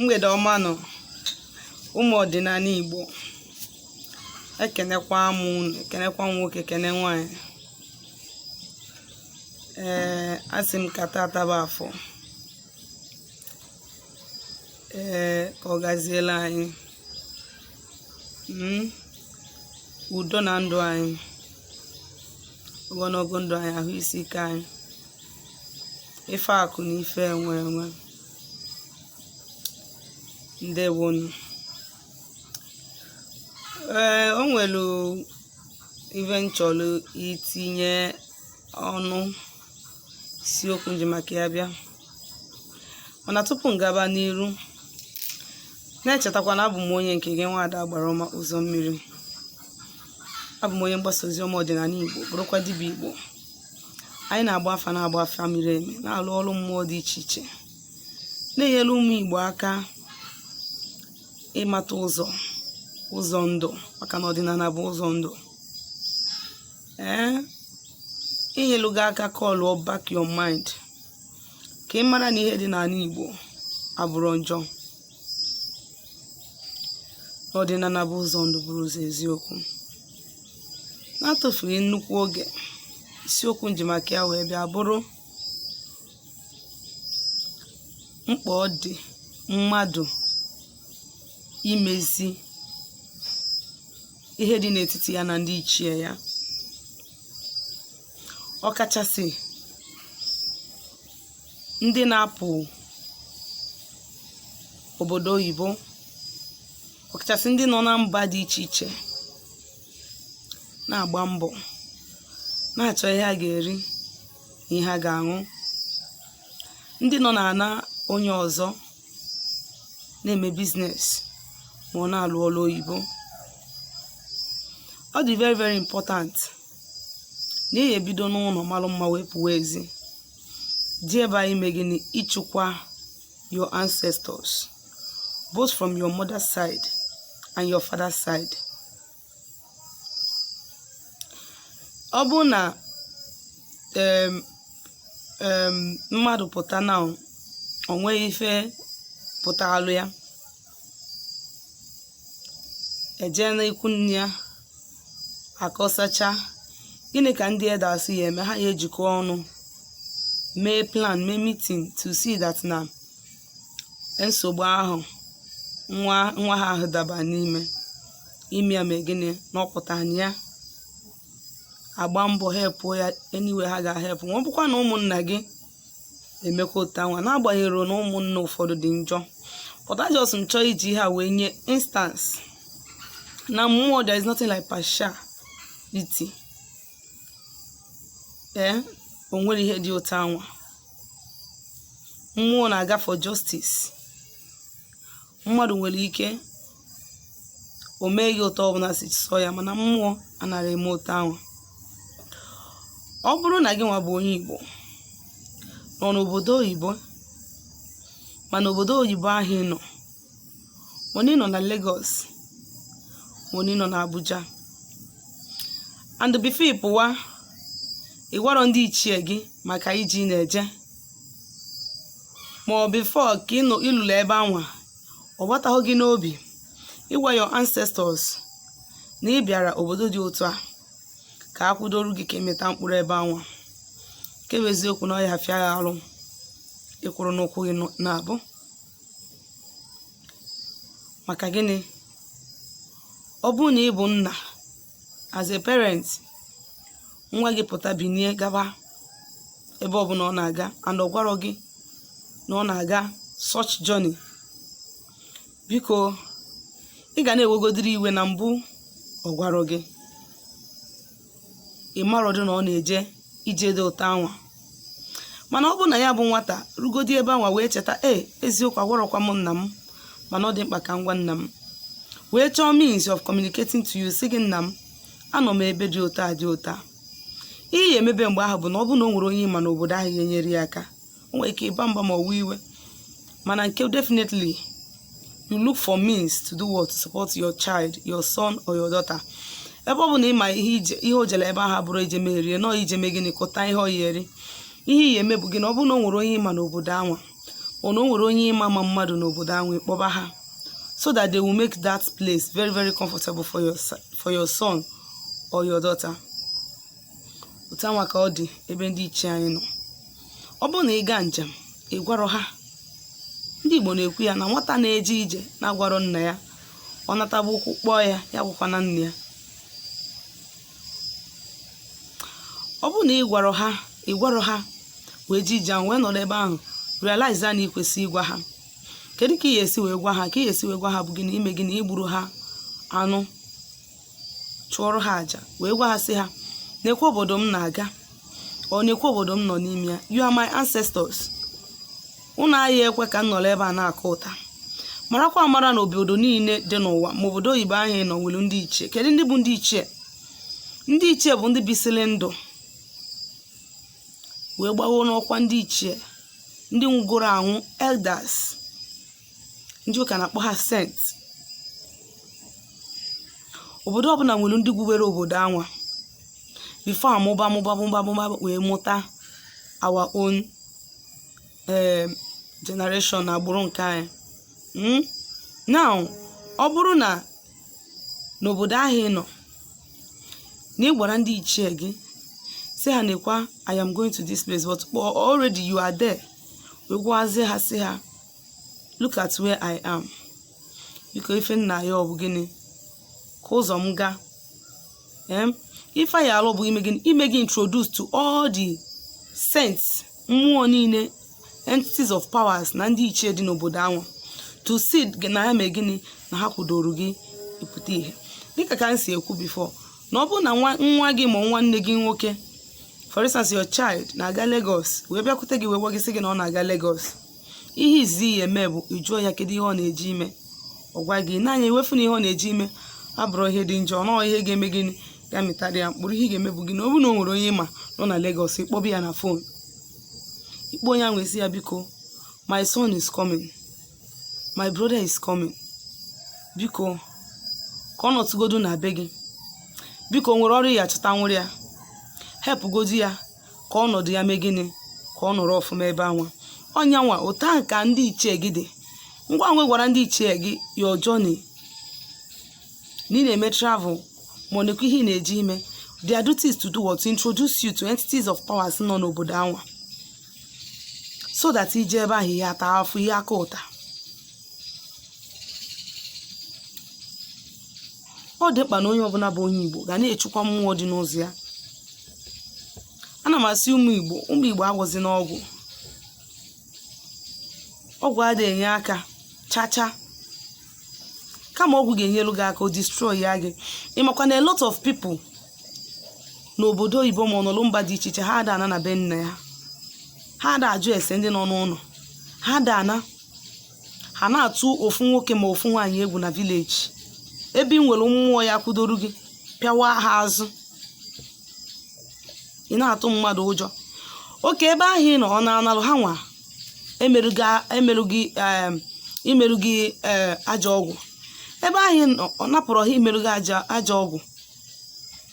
Mgbede ọma nụ, ụmụ ọdịnala Igbo. Ekenekwa m unu, ekenekwa m nwoke, kene nwaanyị. Ee, asị m ka tata bụ afọ, ee, ka ọ gaziela anyị. Udo na ndụ anyị, ogologo ndụ anyị, ahụ isi ike anyị, ife akụ na ife enwe enwe. Ndewonu. Ee, o nwere ife m chọrọ itinye ọnụ, isiokwu m ji maka ya bịa. Mana tupu m gaba n'iru, na-echetakwa na abụ m onye nke gị, nwaada agbara ọma ụzọ mmiri. Abụ m onye mgbasa ozi ọma ọdịnala Igbo, bụrụkwa dibịa Igbo. Anyị na-agba afa, na-agba afa miri emi, na-alụ ọrụ mmụọ dị iche iche, na-enyere ụmụ Igbo aka ịmata ụzọ, ụzọ ndụ, maka na ọdịnala bụ ụzọ ndụ. Ee, inyelu gị aka call back your mind, ka ị mara na ihe dị n'ala Igbo abụrọ njọ, na ọdịnala bụ ụzọ ndụ, bụrụ ụzọ eziokwu. Na-atụfughị nnukwu oge, isiokwu m ji maka ya wee bịa bụrụ mkpa ọ dị mmadụ imezi ihe dị n'etiti ya na ndị ichie ya, ọkachasị ndị na-apụ obodo oyibo, ọkachasị ndị nọ na mba dị iche iche na-agba mbọ na-achọ ihe a ga-eri na ihe a ga-aṅụ, ndị nọ n'ana onye ọzọ na-eme business ma ọ na-alụ ọrụ oyibo. Ọ dị very very important na ị ebido n'ụlọ malụ mma wee pụwa ezi ji ebe anyị ime gịnị? Ịchụkwa your ancestors, both from your mother's side and your father's side. Ọ bụrụ na mmadụ pụta na o nweghị ife pụtalụ ya, eje n'ikwu nne ya akọsacha, gịnị ka ndị elders ya eme? Ha ya ejikọ ọnụ mee plan, mee meeting to see that na nsogbu ahụ nwa nwa ha ahụ daba n'ime ime ya mee gịnị na ọ pụta na ya, agba mbọ help ya anyway ha ga-help. Ma ọ bụkwa na ụmụnna gị emekwa otu anwa, n'agbanyeghị na ụmụnna ụfọdụ dị njọ, but I just m chọọ iji ihe a wee nye instance na mmụọ, there is nothing like partiality. Ee, o nwere ihe dị otu anwa. Mmụọ na-aga for justice. Mmadụ nwere ike o mee gị otu ọbụla si sọ ya, mana mmụọ anaghị eme otu ahụ. Ọ bụrụ na gị nwa bụ onye Igbo nọ n'obodo oyibo, mana obodo oyibo ahụ ị nọ, mana ị nọ na Lagos, mana ị nọ na Abuja, and before ị pụwa, ị gwarọ ndị ichie gị maka ije ị na-eje, ma ọ before ka ị nọ ịlụrụ ebe anwa, ọ gbataghị gị n'obi ịgwa your ancestors na ị bịara obodo dị otu a, ka a kwudoru gị ka emeta mkpụrụ ebe anwa. Nke bụ eziokwu na ọ ya afịa ya arụ ịkwụrụ n'ụkwụ gị na-abụ. Maka gịnị? Ọ bụrụ na ị bụ nna, as a parent, nwa gị pụta binie gaba ebe ọbụla ọ na-aga, and ọ gwarọ gị na ọ na-aga such journey, biko, ị ga na-ewegodiri iwe na mbụ. Ọ gwarọ gị, ị marọdụ na ọ na-eje ije dị ụtọ anwa. Mana ọ bụ na ya bụ nwata rugodi ebe anwa wee cheta, ee, eziokwu, agwarọkwa m nna m, mana ọ dị mkpa ka m gwa nna m, wee chọọ means of communicating to you, sị gị, "Nna m, anọ m ebe dị otu a, dị otu a." Ihe ya emebe mgbe ahụ bụ na ọ bụ na o nwere onye ịma n'obodo ahụ ga-enyere ya aka, o nwere ike ịba mba ma ọ wee iwe, mana nke definitely you look for means to do what? To support your child, your son or your daughter. Ebe ọ bụ na ịma ihe ije, ihe o jere ebe ahụ abụrụ ije merie nọọ, ije mee gịnị? Kụta ihe ọ ya eri. Ihe ya eme bụ gịnị? Ọ bụrụ na o nwere onye ịma n'obodo anwa, Ọ na o nwere onye ịma ma mmadụ n'obodo ahụ, ịkpọba ha so that they will make that place very, very comfortable for your son or your daughter. Otu anwa ka ọ dị ebe ndị ichie anyị nọ. Ọ bụrụ na ị gaa njem, ị gwarọ ha, ndị Igbo na-ekwu ya na nwata na-eje ije na-agwarọ nna ya, ọ nataba ụkwụ kpọọ ya, ya gwakwana nna ya. Ọ bụrụ na ị gwarọ ha, ị gwarọ ha wee jee ije ahụ, wee nọrọ ebe ahụ realize na ị kwesị ịgwa ha, kedu ka ị ga-esi wee gwa ha? Ka ị ga-esi wee gwa ha bụ gịnị? Ime gịnị? Igburu ha anụ, chụọrọ ha àjà, wee gwa ha, sị ha, "Nekwa obodo m na-aga, ọ nekwa obodo m nọ n'ime ya. You are my ancestors. Unu agha ekwe ka m nọrọ ebe a na-akọ ụta." Marakwa amara na obodo niile dị n'ụwa, ma obodo oyibo ahụ nọ, nwere ndị ichie. Kedu ndị bụ ndị ichie? Ndị ichie bụ ndị bisiri ndụ wee gbawo n'ọkwa ndị ichie, ndị nwugoro anwụ, elders. Ndị ụka na-akpọ ha saint. Obodo ọbụla nwere ndị gwubere obodo anwa before amụba, mụba, mụba, mụba, wee mụta our own generation na agbụrụ nke anyị. Now, ọ bụrụ na n'obodo ahụ ị nọ na ị gwara ndị ichie gị, sị ha, "Nekwa, I am going to this place," but already you are there, wee gwazie ha, sị ha, "Look at where I am. Biko, ife nna ya ọ bụ gịnị ka ụzọ m gaa?" Ife anyị alụ bụ ime gịnị? Ime gị introduce to all the saints, mmụọ niile, entities of powers na ndị ichie dị n'obodo ahụ, to see na ya mee gịnị? Na ha kwudoro gị ịpụta ihe. Dịka ka m si ekwu before, na ọ bụrụ na nwa gị ma nwanne gị nwoke, for instance, your child na-aga Lagos, wee bịakwute gị, wee gwa gị, sị gị na ọ na-aga Lagos, ihe izizi ya eme bụ ịjụọ ya kedu ihe ọ na-eji ime. Ọ gwa gị n'anya, iwefu na ihe ọ na-eji ime abụrụ ihe dị njọ, nọọ ihe ga-eme gịnị? Ga-amịtara ya mkpụrụ. Ihe ị ga-eme bụ gịnị? Ọ bụrụ na o nwere onye ịma nọ na Lagos, ịkpọba ya na phone, ikpọ onye ahụ, esi ya, "Biko, my son is coming, my brother is coming. Biko, ka ọ nọtụgodu na be gị. Biko, o nwere ọrụ ya achọta nwụrụ ya, hepụgodu ya ka ọnọdụ ya mee gịnị? Ka ọ nọrọ ọfụma ebe anwa." Ọnyanwa ụta ka ndị ichie gị dị. Ngwa ngwa gwara ndị ichie gị your journey, na ị na-eme travel, ma ọ nekwa ihe ị na-eji ime, their duty is to do what? To introduce you to entities of powers nọ n'obodo anwa, so that ije ebe ahụ, ihe ata afụ, ihe aka ụta. Ọ dị mkpa na onye ọbụla bụ onye Igbo ga na-echukwa mmụọ dị n'ụzọ ya. Ana m asị ụmụ Igbo, ụmụ Igbo, agwọzi n'ọgwụ. Ọgwụ adịghị enye aka chacha, kama ọgwụ ga-enyelu gị aka, o destroy ya gị. Ịmakwa na a lot of people n'obodo oyibo ma ọ nọlụ mba dị iche iche, ha ada ana na be nna ya, ha ada ajụ ese ndị nọ n'ụlọ, ha ada ana, ha na-atụ ofu nwoke ma ofu nwaanyị egwu na village, ebe ị nwere mmụọ ya kwudoru gị pịawa ha azụ. Ị na-atụ mmadụ ụjọ oke ebe ahụ ị nọ, ọ na-analụ ha nwa emerụ gị, imerụ gị ajọ ọgwụ. Ebe ahụ ị nọ, ọ napụrụ ha imerụ gị ajọ ọgwụ.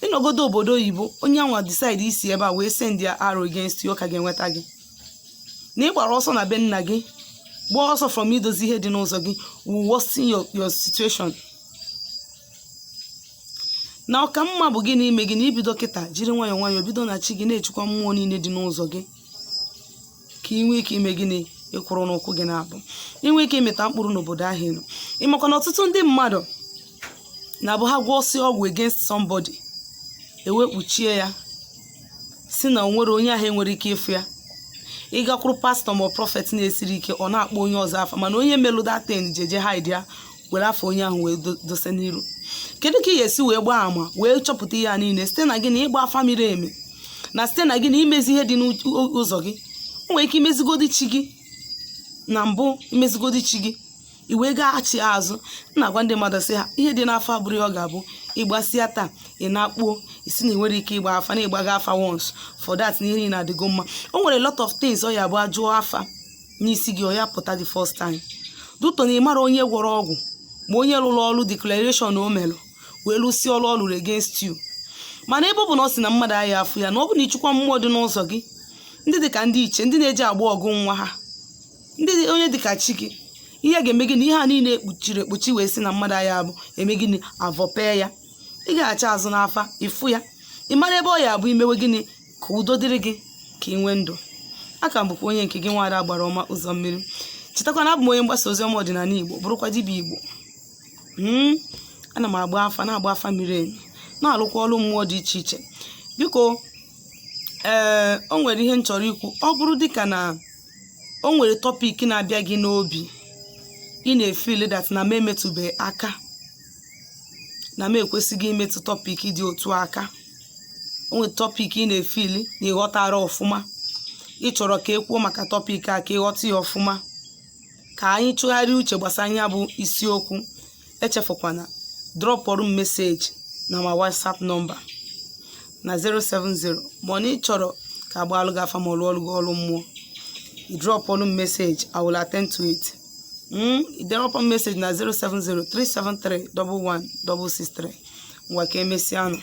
Ịnọgodo obodo oyibo, onye anwa decide isi ebe a wee send ya arrow against you, ọ ka ga-enweta gị. Na ị gbara ọsọ na be nna gị, gbaa ọsọ from idozi ihe dị n'ụzọ gị, will worsen your situation. Na ọka mma bụ gị na ime gị na ibido kịta, jiri nwayọọ nwayọọ bido na chi gị, na-echukwa mmụọ niile dị n'ụzọ gị, ka ị nwee ike ime gịnị? Ịkwụrụ n'ụkwụ gị na-abụ, inwe ike ịmịta mkpụrụ n'obodo ahụ ị nọ. Ịmakwa na ọtụtụ ndị mmadụ na-abụ ha gwọsị ọgwụ against somebody, ewekpuchie ya, si na onwere onye ahụ enwere ike ịfụ ya. Ịgakwuru pastọ ma prophet na-esiri ike, ọ na-akpọ onye ọzọ afa, mana onye melụ datin jeje hide ya, were afọ onye ahụ wee dose n'iru. Kedu ka ị ga-esi wee gbaa ama wee chọpụta ihe a niile? Site na gị na ịgba afa miri emi, na site na gị na imezi ihe dị n'ụzọ gị. O nwere ike imezigodi chi gị na mbụ, imezigodi chi gị, i wee gaghachi azụ. M na-agwa ndị mmadụ, sị ha, ihe dị n'afọ abụrụ ya ọ ga-abụ ịgbasịa taa, ị na-akpuo isi na ị nwere ike ịgba afa na ịgbaga afa once for that, na ihe niile adịgo mma. O nwere lot of things ọ ya bụ ajụọ afa n'isi gị, ọ ya pụta the first time duto na ị mara onye gwọrọ ọgwụ ma onye lụrụ ọrụ declaration o melụ wee lụsie ọrụ ọ lụrụ against you. Mana ebe ọ bụ na ọ sị na mmadụ agha afụ ya, na ọ bụ na ịchụkwa mmụọ dị n'ụzọ gị, ndị dị ka ndị iche, ndị na-eji agba ọgụ nwa ha. Ndị onye dịka chi gị, ihe ga-eme gịnị? Ihe a niile ekpuchiri ekpuchi wee sị na mmadụ anya abụ eme gịnị? Avọpee ya. Ị ga-acha azụ n'afa ịfụ ya, ị mara ebe ọ ya abụ imewe gịnị ka udo dịrị gị, ka ị nwee ndụ. Aka m bụkwa onye nke gị, nwaada gbara ọma ụzọ mmiri. Chetakwa na abụ m onye mgbasa ozi ọma ọdịnala Igbo, bụrụkwa dibịa Igbo. Ana m agba afa, na-agba afa miri emi, na-alụkwa ọrụ mmụọ dị iche iche. Biko, ee, o nwere ihe m chọrọ ikwu. Ọ bụrụ dịka na o nwere topic na-abịa gị n'obi, ị na-efeel that na m emetụbeghị aka, na m ekwesịghị imetụ topic dị otu aka, o nwere topic ị na-efeel na ịghọtara ọfụma, ị chọrọ ka e kwuo maka topic a ka ịghọta ya ọfụma, ka anyị tụgharịa uche gbasara ya bụ isiokwu, echefukwana dropụrụ m message na ma WhatsApp number na 070. Ma ọ na ị chọrọ ka agbaalụ gị afa ma ọ lụọ ọrụ gị ọrụ mmụọ, ị dropụrụ m message, I will attend to it. Ị drop m message na 070 373 11 663. Ngwa, ka emesịanụ.